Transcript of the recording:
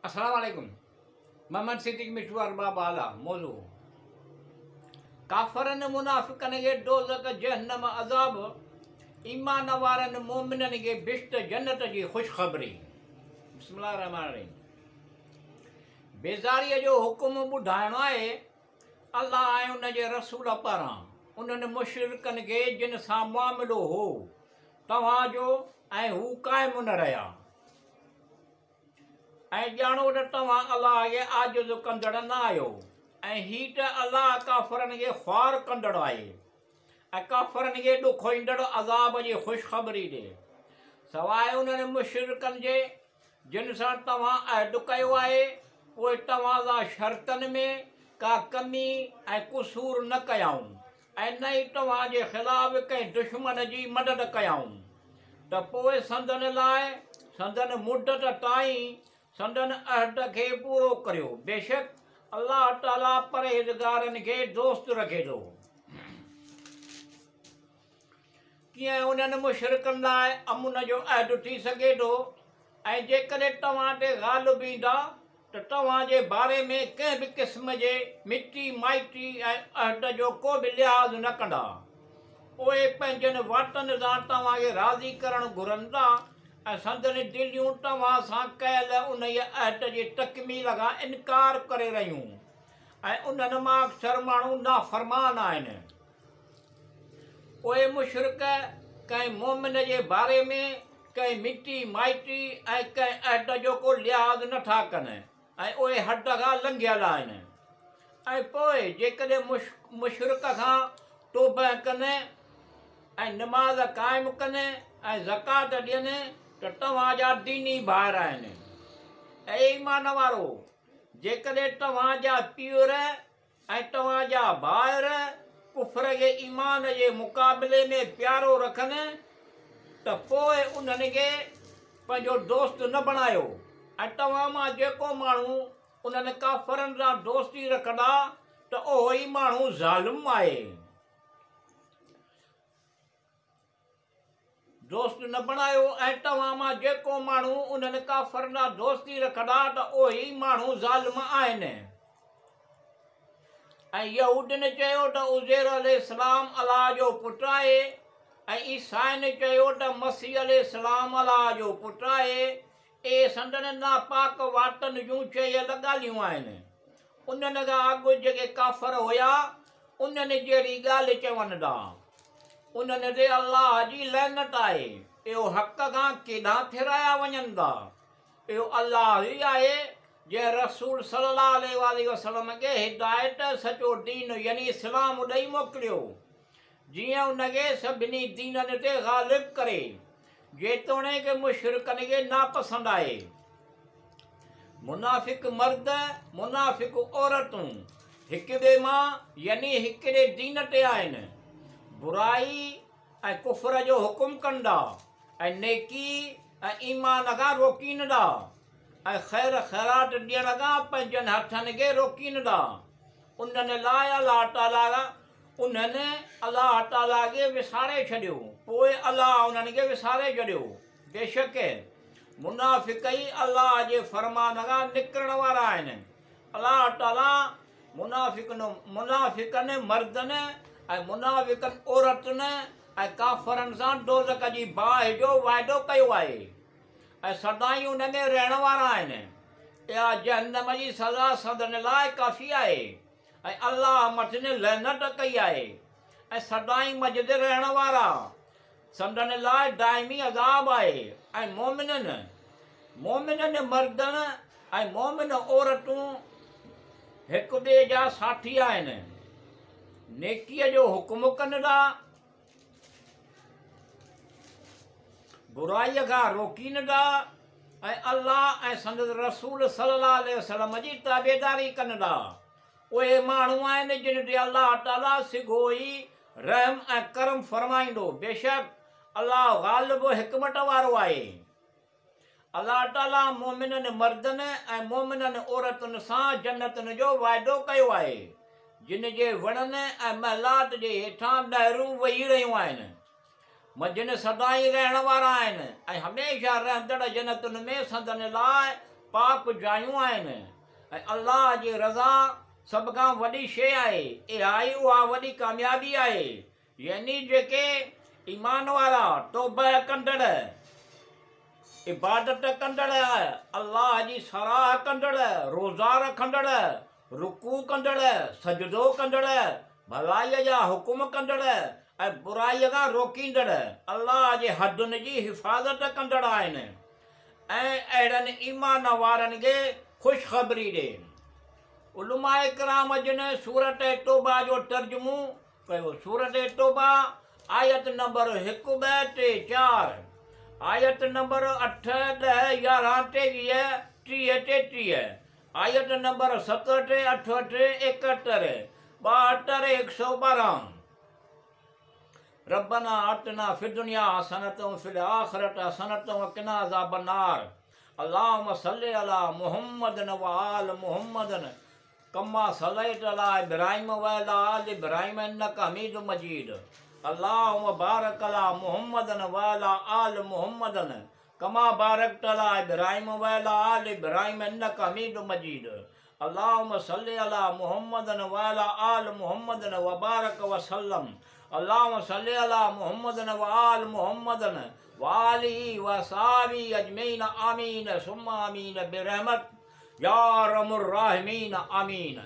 السلام عليڪم محمد صديق مٺو ارباب اعليٰ موضوع ڪافرن منافقن کي دوزخ جهنم عذاب ايمان وارن مومنن کي بهشت جنت جي خوشخبري بسم الله الرحمن الرحيم بيزاريء جو حڪم ٻڌائڻو آهي الله ۽ ان جي رسول پاران انهن مشرڪن کي جن سان معاملو هو توهان جو ۽ هو قائم نه رهيا ۽ ڄاڻو ته توهان الله کي عاجز ڪندڙ نه آهيو ۽ هي ته الله ڪافرن کي خوار ڪندڙ آهي ۽ ڪافرن کي ڏکوئيندڙ عذاب جي خوشخبري ڏي سواء انهن مشرڪن جي جن سان توهان عهد ڪيو آهي پوء توهان سان شرطن ۾ ڪا ڪمي ۽ قصور نه ڪيائون ۽ نه ئي توهان جي خلاف ڪنهن دشمن جي مدد ڪيائون ته پوء سندن لاء سندن مدت تائين سندن عهد کي پورو ڪريو، بيشڪ الله تعاليٰ پرهيزگارن کي دوست رکي ٿو. ڪيئن انهن مشرڪن لاء امن جو عهد ٿي سگهي ٿو ۽ جيڪڏهن توهان تي غالب ايندا ته توهان جي باري ۾ ڪنهن به قسم جي مٽي مائٽي ۽ عهد جو ڪو به لحاظ نه ڪندا. اهي پنهنجن واٽن سان توهان کي راضي ڪرڻ گهرن ٿا ۽ سندن دليون توهان سان ڪيل انهيء عهد جي تڪميل کان انڪار ڪري رهيون ۽ انهن مان اڪثر ماڻهو نافرمان آهن. اهي مشرڪ ڪنهن مؤمن جي باري ۾ ڪنهن مٽي مائٽي ۽ ڪنهن عهد جو ڪو لحاظ نه ٿا ڪن ۽ اهي حد کان لنگهيل آهن ۽ پوء جيڪڏهن مشرڪ کان توبه ڪن ۽ نماز قائم ڪن ۽ زڪوات ڏين ته توهان جا ديني ڀائر آهن. اي ايمان وارو! جيڪڏهن توهان جا پيئر ۽ توهان جا ڀائر ڪفر کي ايمان جي مقابلي ۾ پيارو رکن ته پوء انهن کي پنهنجو دوست نه بڻايو ۽ توهان مان جيڪو ماڻهو انهن ڪافرن سان دوستي رکندا ته اهو ئي ماڻهو ظالم آهي. دوست نه بڻايو ۽ توهان مان جيڪو ماڻهو انهن ڪافرن سان دوستي رکندا ته اهي ئي ماڻهو ظالم آهن. ۽ يهودين چيو ته عزير عليه السلام الله جو پٽ آهي ۽ عيسائين چيو ته مسيح عليه السلام الله جو پٽ آهي، اهي سندن ناپاڪ واتن جون چيل ڳالهيون آهن. انهن کان اڳ جيڪي ڪافر هيا انهن جهڙي ڳالهه چون ٿا. انهن تي الله جي لعنت آهي، اهو حق کان ڪيڏانهن ڦيرايا وڃن ٿا. اهو الله ئي آهي جنهن رسول صلي الله عليه واٰله وسلم کي هدايت، سچو دين يعني اسلام ڏئي موڪليو، جيئن ان کي سڀني دينن تي غالب ڪري، جيتوڻيڪ مشرڪن کي ناپسند آهي. منافق مرد، منافق عورتون هڪ ٻئي مان يعني هڪڙي دين تي آهن. برائي ۽ ڪفر جو حڪم ڪندا ۽ نيڪي ۽ ايمان کان روڪيندا ۽ خير خيرات ڏيڻ کان پنهنجن هٿن کي روڪيندا. انهن لاء الله تعاليٰ انهن الله تعاليٰ کي وساري ڇڏيو، پوء الله انهن کي وساري ڇڏيو. بيشڪ منافق ئي الله جي فرمان کان نڪرڻ وارا آهن. الله تعاليٰ منافقن مردن ۽ منافقن عورتن ۽ ڪافرن سان دوزخ جي باهه جو وعدو ڪيو آهي ۽ سدائين ان ۾ رهڻ وارا آهن. اها جهنم جي سزا سندن لاء ڪافي آهي ۽ الله مٿن لعنت ڪئي آهي ۽ سدائين منجهس رهڻ وارا سندن لاء دائمي عذاب آهي ۽ مؤمنن، مؤمنن مردن ۽ مؤمن عورتون هڪ ٻئي جا ساٿي آهن، نيڪيء جو حڪم ڪن ٿا، برائيء کان روڪين ٿا ۽ الله ۽ سندس رسول صلي الله عليه وسلم جي تابعداري ڪن ٿا. اهي ماڻهو آهن جن تي الله تعاليٰ سگهو ئي رحم ۽ ڪرم فرمائيندو، بيشڪ الله غالب حڪمت وارو آهي. الله تعاليٰ مؤمنن مردن ۽ مؤمنن عورتن سان جنتن جو وعدو ڪيو آهي، جن جي وڻن ۽ محلات جي هيٺان نهرون وهي رهيون آهن. منجهن سدائين رهڻ وارا آهن ۽ هميشه رهندڙ جنتن ۾ سندن لاء پاڪ جايون آهن ۽ الله جي رضا سڀ کان وڏي شيء آهي، اها ئي اها وڏي ڪاميابي آهي، يعني جيڪي ايمان وارا، توبهه ڪندڙ، عبادت ڪندڙ، الله جي ساراهه ڪندڙ، روزا رکندڙ، رڪوع ڪندڙ، سجدو ڪندڙ، ڀلائيء جا حڪم ڪندڙ ۽ برائيء کان روڪيندڙ، الله جي حدن جي حفاظت ڪندڙ آهن ۽ اهڙن ايمان وارن کي خوشخبري ڏي. علماء ڪرام جن سورة توبه جو ترجمو ڪيو. سورة توبه آيت نمبر هڪ، ٻه، ٽي، چار، آيت نمبر اٺ، ڏهه، 11، 23، 30، 33، آيت نمبر 67، 68، 71، 72، 112. ربنا آتنا في الدنيا حسنة وفي الآخرة حسنة وقنا عذاب النار اللهم صل علي محمد وآل محمد ڪما صليت علي ابراهيم وعلي آل ابراهيم انڪ حميد مجيد اللهم بارڪ علي محمد وعلي آل محمد ڪما بارڪت علي ابراهيم وعلي آل ابراهيم انڪ حميد مجيد اللهم صل علي محمد وعلي آل محمد وبارڪ وسلم اللهم صل علي محمد وآل محمد وآله وصحبه اجمعين آمين ثم آمين برحمت يا ارحم الراحمين آمين.